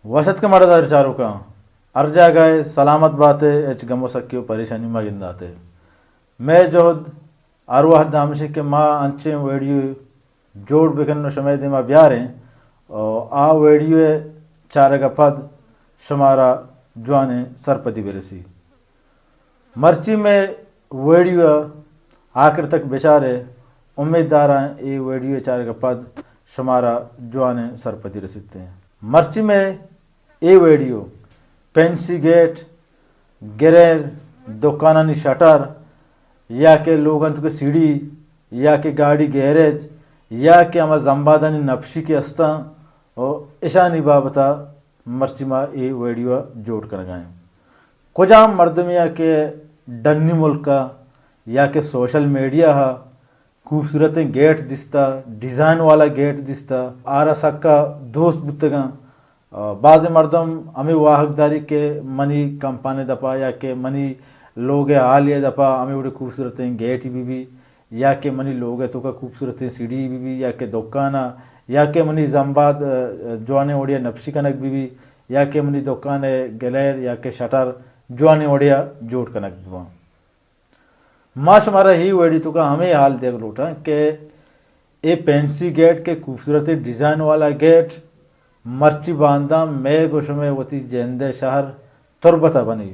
وش اتک مڑدار چاروکاں، ہر جاگہ ءَ سلامت بات ءُ ہچ گم ءُ سکی ءُ پریشانی مہ گندات ءُ مئے جہد ہر وہد ہمیش اِنت کہ ما انچیں ویڈیو جوڑ بکن ءُ شمئے دیما بیاریں ءُ آ ویڈیو ءِ چارگ ءَ پد شمارا جوانیں سرپدی برسی۔ مرچی مئے ویڈیو ءَ آخر تک بچارے، امیت داراں اے ویڈیو ءِ چارگ ءَ پد شمارا جوانیں سرپدی رسیت۔ مرچی مئے اے ویڈیو پینسی گیٹ، گریر، دکانانی شٹر یا کہ لوگاں توکا سیڑھی یا کہ گاڑی گیرج یا کہ ہما زمبادانی نپشی کہ استاں ءُ اشانی بابت ءَ مرچی ما اے ویڈیو ءَ جوڑ کنگ ءَ ایں۔ کجام مردمے ءَ کہ ڈنی ملک ءَ یا کہ سوشل میڈیا ءَ خوبصورتیں گیٹ دیستہ، ڈیزائن والا گیٹ دیستہ، آرا سکا دوست بوتگاں۔ آ، بعض مردم ہمے واہگ داری کہ منی کمپانی دپا یا کہ منی لوگ ءِ حالی ءِ دپا ہمے وڑیں خوبصورتیں گیٹ بہ بی یا کہ منی لوگ ءِ توکا خوبصورتیں سیڑھی بہ بی یا کہ دکان ءَ یا کہ منی زمباد، آ، جوانیں وڑیا نپشی کنگ بہ بی یا کہ منی دکان ءِ گلیر یا کہ شٹر جوانیں وڑیا جوڑ کنگ بہ باں۔ ما شمارا اے ویڈیو توکا ہمے حال دیگ لوٹاں کہ اے پینسی گیٹ کہ خوبصورتیں ڈیزائن والا گیٹ مرچی بانداں مئے گو شمئے وتی جند ءِ شہر تربت ءَ بنی۔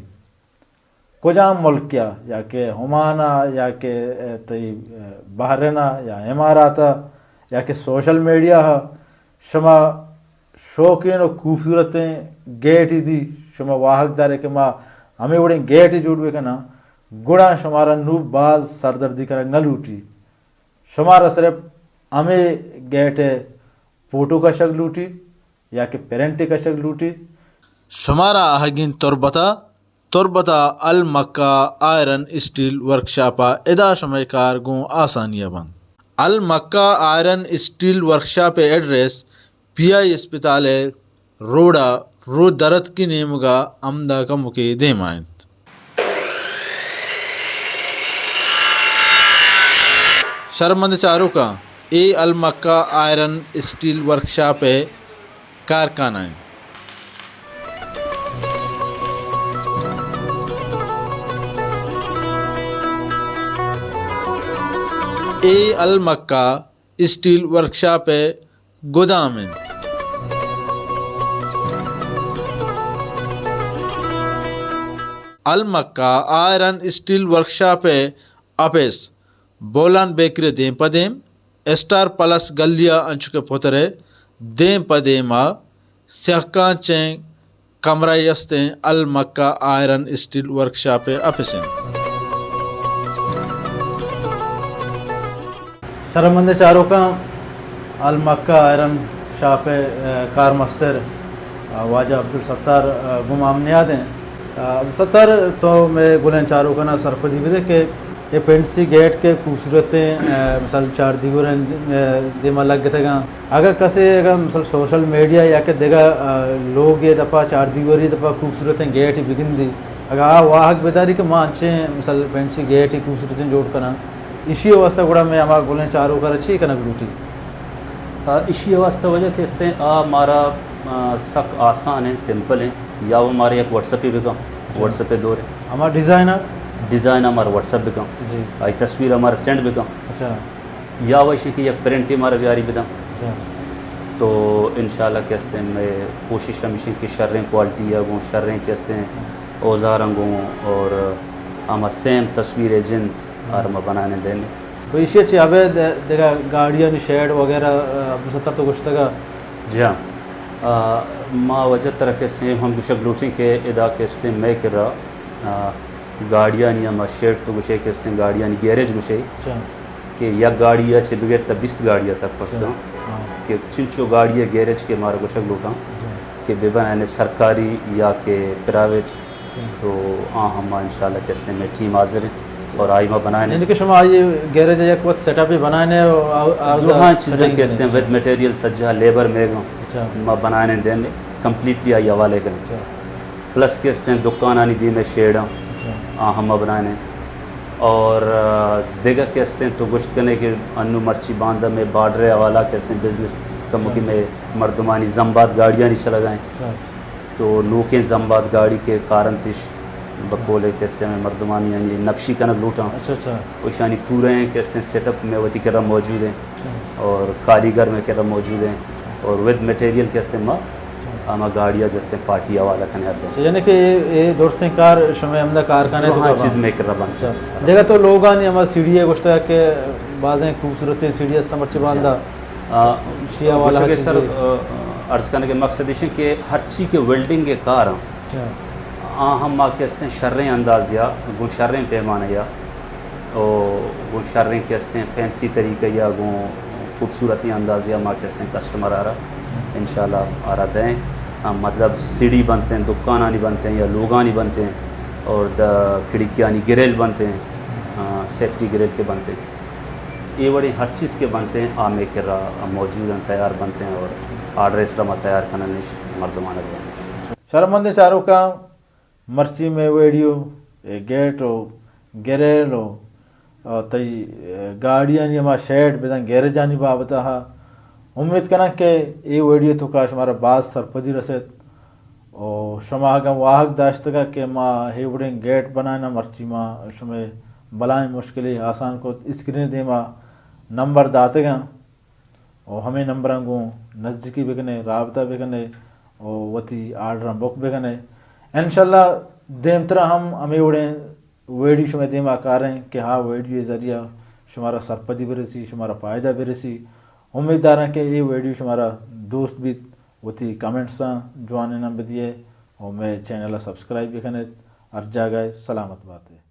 کجام ملک ءَ، یا کہ عمان ءَ، یا کہ، اے، تئی، اے، بحرین ءَ، یا امارات ءَ، یا کہ سوشل میڈیا ءَ، شما شوقین ءُ خوبصورتیں گیٹے دی، شما واہگ دارے کہ ما ہمے وڑیں گیٹے جوڑ بکناں، گڑا شمارا نوں باز سردردی کنگ نہ لوٹی۔ شمارا صرف ہمے گیٹ ءِ فوٹو کشگ لوٹیت یا کہ پرنٹ کشگ لوٹیت۔ شمارا آہگین تربت ءَ، تربت ءَ المکہ آئرن اسٹیل ورکشاپ ءَ، ادا شمئے کار گوں آسانی ءَ بنت۔ المکہ آئرن اسٹیل ورکشاپ ءِ ایڈریس پی آئی اسپتال ءِ روڈ ءَ رو درتکی نیمگ ءَ ہمدا کمکے دیما انت۔ شرمند چاروکاں، اے المکہ آئرن اسٹیل ورکشاپ ءِ کارخانہ انت۔ اے المکہ اسٹیل ورکشاپ ءِ گدام انت۔ المکہ آئرن اسٹیل ورکشاپ ءِ اپس بولان بیکری ءِ دیم پہ دیم، اسٹار پلس گلی ءَ انچو کہ پتر ءِ دیم پہ دیم ءَ سیاہ کانچیں کمرہ ءَ استیں المکہ آئرن اسٹیل ورکشاپ ءِ اپس انت۔ شرمند چاروکاں، المکہ آئرن شاپ ءِ، اے، کارمستر، اے، واجہ عبدالستار، اے، گوں ما ہم نیاد انت۔ اے، عبدالستار، تو مئے گلیں چاروکاں سرپدی بدے کہ اے پینسی گیٹ کہ خوبصورتیں، اے، مثال چار دیواریں، اے، دیما لگتگاں۔ اگاں کسے اگاں مثال سوشل میڈیا یا کہ دگہ، اے، لوگ ءِ دپا چار دیواری دپا خوبصورتیں گیٹ بگندی، اگاں آ واہگ بداری کہ ما انچیں مثال پینسی گیٹ خوبصورتیں جوڑ کناں، ایشی ءِ واسطہ گڑا مئے ہما گلیں چاروکارا چی کنگ لوٹی؟ آ، ایشی ءِ واسطہ واجہ کہ استیں آ مارا، آ، سک آسان ہیں، سمپل ہیں۔ یا وہ مارا یک واٹس ایپے بکن، اچھا۔ واٹس ایپے دور ہے۔ ہما ڈیزائن ءَ؟ ڈیزائن ءَ مارا واٹس ایپ بکن۔ جی۔ آئی تصویر ءَ مارا سینڈ بکن۔ اچھا۔ یا وہ ایشی کہ یک پرنٹے مارا بیاری بدن۔ اچھا۔ تو انشاءاللہ کہ استیں مئے کوشش ہمیش انت کہ شریں کوالٹی ءَ گوں، شریں کہ استیں اوزاراں گوں اور ہما سیم تصویر ءِ جند آرا ما بنانے دیں۔ تو ایشی ءَ چہ ابید دگہ گاڑیانی شیڈ وغیرہ، آ، عبدالستار تو گوشتگ ءَ؟ جی ہاں۔ آ، ما واجہ ترا کہ استیں ہم گوشگ لوٹیں کہ ادا کہ استیں مئے کرا، آ، گاڑیانی ہما شیڈ تو گوشے کہ استیں گاڑیانی گیرج گوشے، جی۔ کہ یک گاڑی ءَ چہ بگر تا بیست گاڑی ءَ تک پرس کن، ہاں۔ کہ چنچو گاڑی ءِ گیرج کہ مارا گوشگ لوٹاں، جی۔ کہ بہ بنائیں سرکاری یا کہ پرائیویٹ، تو آ ہم ما انشاءاللہ کہ استیں مئے ٹیم حاضر ہیں اور آئی ما بنائیں۔ یعنی کہ شما آئی گیرج یک وقت سیٹ اپ بنائیں اور آ، آ، دو ہاں چیزیں سیٹنگ کہ استیں کریں۔ ود مٹیریل سجا لیبر میگا، اچھا۔ ما بنائیں دیں، کمپلیٹلی آئی حوالے کریں۔ اچھا۔ پلس کہ استیں دکانانی دیم ءَ شیڈاں، اچھا۔ آ ہم ما بنائیں۔ اور، آ، دگہ کہ استیں تو گوشت کنے کہ انو مرچی باندا مئے بارڈر ءِ حوالہ کہ استیں بزنس کمو کہ، اچھا۔ مئے مردمانی زمباد گاڑیانی چلگائیں۔ اچھا۔ تو نوکیں زمباد گاڑی کہ کارنتش بقول کہ استیں مردمانی یعنی نبشی کنگ لوٹاں، اچھا اچھا۔ و اشانی پوریں کہ استیں سیٹ اپ میں وتی کرا موجود ہیں۔ اور کاریگر میں کرا موجود ہیں اور ود مٹیریل کہ استیں ما ہما گاڑیا جستے پارٹی حوالہ کنے ہر دیں۔ اچھا، یعنی کہ اے، اے درستیں کار شمے ہمدا کارخانے تو ہاں چیز میں کرا بنت۔ اچھا۔ دیگا تو لوگانی ہما سیڑھی ہے گوشتا کہ بازیں خوبصورتیں سیڑھی است مرچی باندا۔ آ، شی حوالہ گوشگ سر، آ، عرض کرنے کے مقصد ہے کہ ہر چی کے ویلڈنگ کے کار ہیں۔ آ ہم ما کہ استیں شریں اندازیا، گوں شریں پیمانہ یا، او گوں شریں کہ استیں فینسی طریقہ یا گوں خوبصورتی اندازیا ما کہ استیں کسٹمر آرا انشاءاللہ آرا دیں۔ ہم مطلب سیڑھی بنتے ہیں، دکانانی بنتے ہیں یا لوگانی بنتے ہیں اور دا کھڑکیانی گریل بنتے ہیں، آ، سیفٹی گریل کے بنتے ہیں۔ اے وڑیں ہر چیز کے بنتے ہیں، آ میں کرا موجود ہیں، تیار بنتے ہیں اور آرڈر اس رما تیار کننش مردمانہ دیں۔ شرمندیں چاروکاں، مرچی مئے ویڈیو اے گیٹ و گریل و، آ، تئی، اے، گاڑیانی ہما شیڈ بزاں گیرجانی بابت ہا۔ امیت کناں کہ اے ویڈیو توکا شمارا باز سرپدی رسیت و شما اگاں واہگ داشتگا کہ ما اے وڑیں گیٹ بنائیناں، مرچی ما شمئے بلائیں مشکلے آسان کت۔ اسکرین دیما نمبر داتگاں۔ و ہمے نمبراں گوں نزیکی بکنے، رابطہ بکنے و وتی آرڈراں بک بکنے۔ انشاءاللہ دیمترا ہم ہمے وڑیں ویڈیو شمئے دیما کاریں کہ ہا ویڈیو ذریعہ شمارا سرپدی برسی، شمارا فائدہ برسی۔ امید داراں کہ اے ویڈیو شمارا دوست بیت، وتی کمنٹساں جوانیناں بدیے و مئے چینل سبسکرائب بکنیت۔ ہر جاگہ سلامت باتے۔